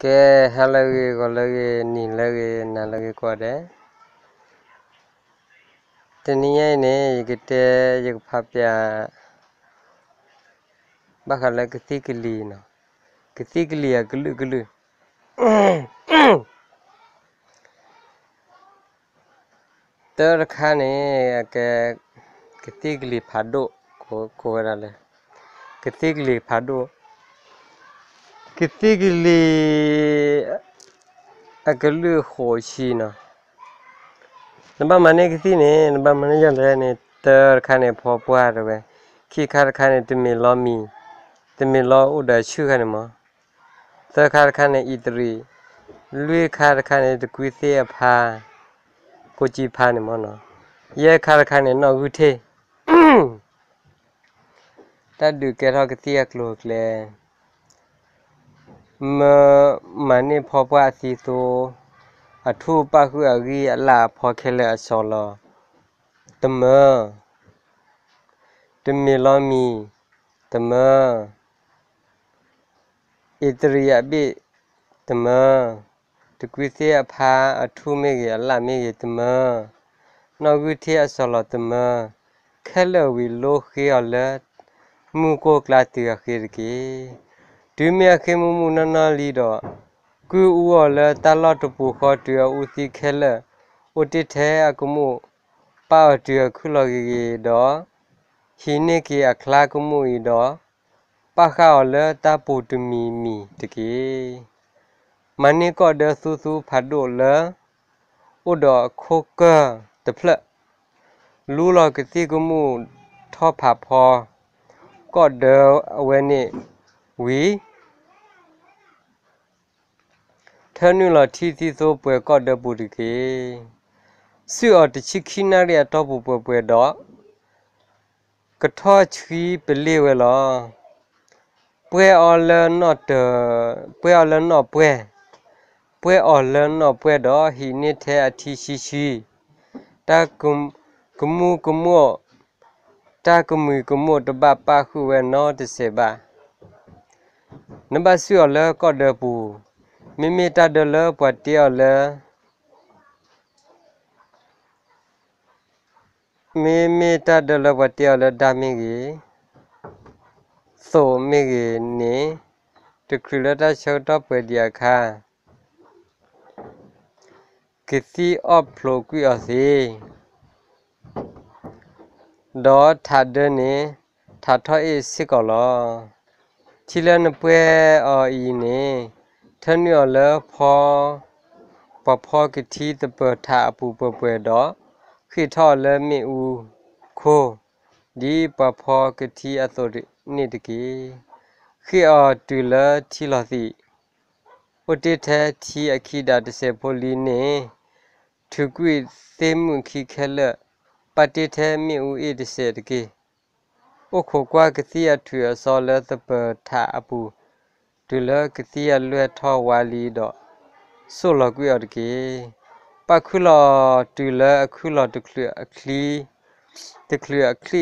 ကဲ, ဟါလၢအဂ့ၤ, ဂီၤလၢအဂ့ၤ, နံၤလၢအဂ့ၤ, နၤလၢအဂ့ၤကိးဂၤဒဲး. တနံၤညါအံၤန့ၣ် ယကတဲ, ယကဖးပျး ဘၣ်ဃးလၢကသံၣ်ကလံၤနီၤ, ကသံၣ်ကလံၤအကလုာ်ကလုာ်. တၢတခါန့ၣ် အကဲ ကသံၣ်ကလံၤဖးဒိၣ်, ကိးဝဲဒၣ်လၢ ကသံၣ်ကလံၤဖးဒိၣ်, ကသံၣ်ကလံၤ အကလုာ်ဃိးဆံနီၤ. နဘၣ်မၤန့ၢ်ကသံၣ်န့ၣ် နဘၣ်မၤန့ၢ်ယၤလဲၣ်န့ၣ်, တၢတခါန့ၣ် ဖီပှၢ်တဝဲ, ခံခါတခါန့ၣ် တမ့ၢ်လီၤမံၤ, တမ့ၢ်လီၤအိၣ်ဒီးဆူၣ်ခါန့ၣ်မး, သၢခါတခါန့ၣ် အံၣ်တရံး, လွံၢ်ခါတခါန့ၣ် တကွံသ့ၣ်အဖါ, ကိးကံဖါန့ၣ်မးနီၤ, ယဲၢ်ခါတခါန့ၣ် နီၣ်ဂုၢ်ထ့ၣ်. တၢ်ဒုးကဲထီၣ်ကသံၣ်အကျိၤအကျဲ, မၢမၤန့ၢ်ဖီပှၢ်အသံသိ, အထူၣ်ပၣ်ဃုာ်အဂံၢ်အလၣ်အဖီခဲလၢာ်အစီၤလီၤ, တမၢ, တမ့ၢ်လီၤမံၤ, တမၢ, အံၣ်တရံးအဘ့ၣ်, တမၢ, တကွံသ့ၣ်အဖါအထူၣ်မ့ၢ်ဂ့ၤ အလၣ်မ့ၢ်ဂ့ၤ တမၢ, နီၣ်ဂုၢ်ထ့ၣ်အစီၤလီၤ တမၢ, ခဲလၢာ်ဝံၤလိဃ့အီၤလၢ မုၢ်ကိၢ်ကျါတုၤအဃ့တက့ၢ်. တုၤမ့ၢ်အဃ့မုၢ်မုၢ်နီၢ်နီၢ်လံဒီး, ကုၢ်အူအီၤလၢတၢ်လီၢ်တပူၤဃီတုၤအအူသံခဲလၢာ်, အိၣ်တ့ၢ်ထဲအကမူၣ်, ပာ်အီၤတုၤအခုၣ်လီၤဂ့ၤဂ့ၤဒီး, ဟံးန့ၢ်က့ၤအချါကမူၣ်အံၤဒီး, ပာ်ဃာ်အီၤလၢတၢ်ပူၤတမံၤမံၤတက့ၢ်. မၤန့ၢ်ကီၢ်ဒၢသူသူဖးဒိၣ်လၢ အိၣ်ဒီးအခိၣ်ကၢၢ်တဖျၢၣ်, လူလီၤကသံၣ်ကမူၣ်ထီၣ်ဖးဖီ ကီၢ်ဒၢအဝဲန့ၣ်ဝံၤ, ထၢနုာ်လီၤထံသံသိပှဲၤကီၢ်ဒၢပူၤတက့ၢ်. စုၣ်အီၤတဆံခံနၣ်ရံၣ်အတီၢ်ပူၤပှဲၤပှဲၤဒီး, ကထီၣ်ဆှံပလ့ၢ်ဝဲလီၤ. ပှဲၢ်အီၤလၢနီၣ်တၢၤ, ပှဲၢ်အီၤလၢနီၣ်ပှဲၢ်, ပှဲၢ်အီၤလၢနီၣ်ပှဲၢ်ဒီး ဟံးန့ၢ်ထဲအထံဆှံဆှံ, တၢ်ကမူကမူၣ်, တၢ်ကမုာ်ကမူၣ်တဘၣ်ပၣ်ဃုာ်ဝဲနီတစဲးဘၣ်. နဘၣ်စုၣ်အီၤလၢကီၢ်ဒၢပူၤ, မ့မ့ၢ်တၢ်ဒၢလၢပှၤတ့အီၤလၢ မ့မ့ၢ်တၢ်ဒၢလၢပှၤတ့အီၤလၢဒါမ့ၢ်ဂ့ၤ, သိးမ့ၢ်ဂ့ၤန့ၣ်, တချုးလၢတၢ်ဆၢကတီၢ်ပှဲၤဒံးအခါ, ကသံၣ်အီၣ်ဖျိးကွံာ်အီၤသ့, ဒီးထးဒၢန့ၣ် ထးထီၣ်အ့ၣ်စ့ၢ်ကီးလီၤ. ထံလၢနပှဲၢ်အီၤအံၤန့ၣ်, ထၢနုာ်အီၤလၢ ပှၤဖီကထံသပၢၤထးအပူၤပှဲၤပှဲၤဒီး, ဃ့ၢ်ထီၣ်အီၤလၢမ့ၣ်အူခိၣ်, ဒ်ပှၤဖီကထံအသိးန့ၣ်တက့ၢ်. ဃ့ၢ်အီၤတုၤလၢထံလီၤသံး, အိၣ်တ့ၢ်ထဲထံအခံဒၣ်တစဲးဖိလံန့ၣ်, ထုးကွံာ်သ့ၣ်မုၣ်ခံခဲလၢာ်, ပာ်တ့ၢ်ထဲမ့ၣ်အူအ့ၣ်တစဲးတက့ၢ်. အိၣ်ခိးကွၢ်ကသံၣ်အထုးအစီလၢသပၢၤထးအပူၤ, တုၤလၢကသံၣ်အလွဲၢ်ထီၣ်ဝါလံဒီး, စိၢ်လီၤကွံာ်အီၤတက့ၢ်. ပာ်ခုၣ်လီၤတုၤလၢအခုၣ်လီၤတချုးအချံ, တချုးအချံ,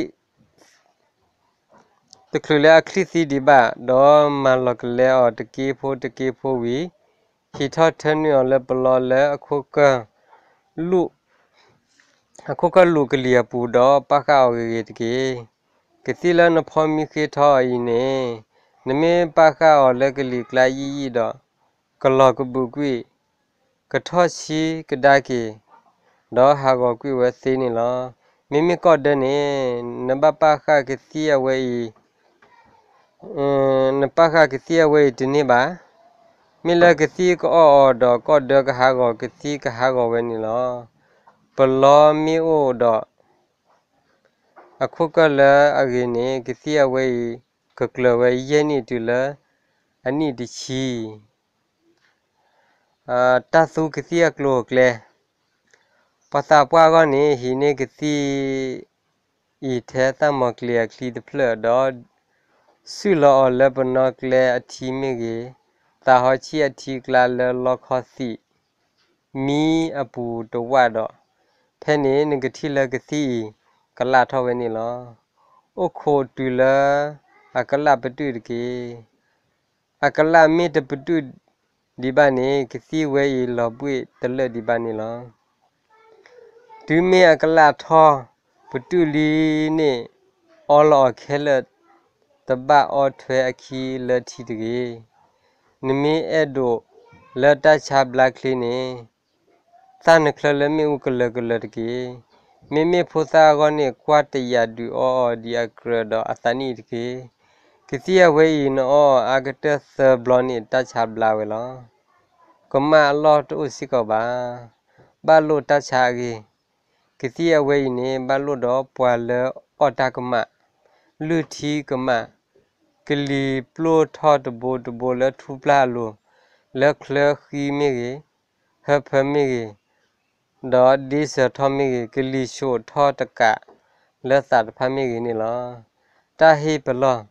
တချုးလၢအချံသံဒံးဘၣ်, ဒီးမၤလီၤကလဲအီၤတက့ၢ်ဖိတက့ၢ်ဖိဝံၤ, ဟံးထီၣ်ထၢနုာ်အီၤလၢပလီလၢအခိၣ်ကၢၢ် အခိၣ်ကၢၢ်လူၤကလံၤအပူၤဒီးပာ်ဃာ်အီၤဂ့ၤဂ့ၤတက့ၢ်. ကသံၣ်လၢနဖီမံဃ့ထီအီၤအံၤန့ၣ်, နမ့ၢ်ပာ်ဃာ်အီၤလၢကလံၤကျါယံာ်ယံာ်ဒီး, ကလီၤကဘုးကွံာ်, ကထီၣ်ဆံကဒါက့ၤ, ဒီးဟးဂီၤကွံာ်ဝဲသ့န့ၣ်လီၤ. မ့မ့ၢ်ကီၢ်ဒၢန့ၣ်, နဘၣ်ပာ်ဃာ်ကသံၣ်အဝဲအံၤ နပာ်ဃာ်ကသံၣ်အဝဲအံၤတန့ၢ်ဘၣ်. မ့ၢ်လၢကသံၣ်ကအီၣ်အီၤဒီးကီၢ်ဒၢကဟးဂီၤ, ကသံၣ်ကဟးဂီၤဝဲန့ၣ်လီၤ. ပလီမ့ၢ်အိၣ်ဒီး အခိၣ်ကၢၢ်လၢအဂ့ၤန့ၣ်, ကသံၣ်အဝဲအံၤကကျၢၤဝဲယဲၢ်နံၣ်တုၤလၢအနံၣ်တဆံ. တၢ်သူကသံၣ်အကျိၤအကျဲ, ပှၤသးပှၢ်အဂီၢ်န့ၣ် ဟံးန့ၢ်ကသံၣ်အံၤထဲသၣ်မီၤကျ့ၤအချံတဖျၢၣ်ဒီး စုၣ်လီၤအီၤလၢပနီၢ်ကျဲအထံမ့ၢ်ဂ့ၤ, သးဟီဆံၣ်အထံကျါလၢလီခီသံးမံအပူၤတဝၣ်ဒီး, ဖဲန့ၣ်နကထံၣ်လၢကသံၣ်အံၤကလၣ်ထီၣ်ဝဲန့ၣ်လီၤ. အိၣ်ခိးတုၤလၢအကလၣ်ပတုာ်တက့ၢ်. အကလၣ်မ့ၢ်တပတုာ် ဒံးဘၣ်န့ၣ် ကသံၣ်ဝဲအံၤလီၤဘှ့ၣ်တလၢာ်ဒံးဘၣ်န့ၣ်လီၤ. တုၤမ့ၢ်အကလးထီၣ်ပတုာ်လံန့ၣ် အီလီၤအီၤခဲလၢာ်, တဘၣ်အီထွဲအခံလၢထံတဂ့ၤ. နမ့ၢ်အဲၣ်ဒိးလၢတၢ်ဆါဘျါချ့န့ၣ် သၣ်နချၢလၢမ့ၣ်အူကလၢၤကလၢၤတက့ၢ်. မ့မ့ၢ်ဖိသၣ်အဂီၢ်န့ၣ် ကွၢ်တယာ်ဒုးအီအီၤဒ်အကြၢးဒီးအသးနံၣ်အံၤတက့ၢ်. ကသံၣ်အဝဲအံၤ နအီအီၤအါကတၢၢ်သၢဘျီန့ၣ် တၢ်ဆါဘျါဝဲလီၤ. ကမၣ်အလီၢ်တအိၣ်စ့ၢ်ကီးဘၣ်. ဘၣ်လိၣ်တၢ်ဆါအဂ့ၢ်, ကသံၣ်အဝဲအံၤန့ၣ် ဘၣ်လိၣ်ဒီးပှၤလၢအီၣ်တၢ်ကမၣ်, လုၢ်ထံကမၣ်, ကလံၤပျိၢ်ထီၣ်တဘိတဘိလၢထူၣ်ပျၢ်အလိၤ, လၢချၢဃံမ့ၢ်ဂ့ၤ, ဟၢဖၢမ့ၢ်ဂ့ၤ, ဒီးဒ့စၢၤထီၣ်မ့ၢ်ဂ့ၤ, ကလံၤစိးထီၣ်တကးလၢသးတဖၣ်မ့ၢ်ဂ့ၤန့ၣ်လီၤ. တၢ်ဟ့ၣ်ပလီၢ်,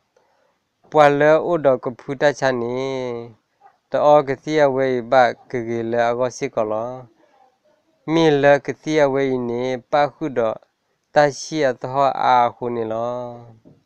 ပှၤလၢအအိၣ်ဒီးကဖုတၢ်ဆါန့ၣ် တအီကသံၣ်အဝဲအံၤဘၣ်ကဂ့ၤလၢအဂီၢ်စ့ၢ်ကီးလီၤ. မ့ၢ်လၢကသံၣ်အဝဲအံၤန့ၣ် ပၣ်ဃုာ်ဒီးတၢ်ဆံၣ်အသဟီၣ်အါအဃိန့ၣ်လီၤ.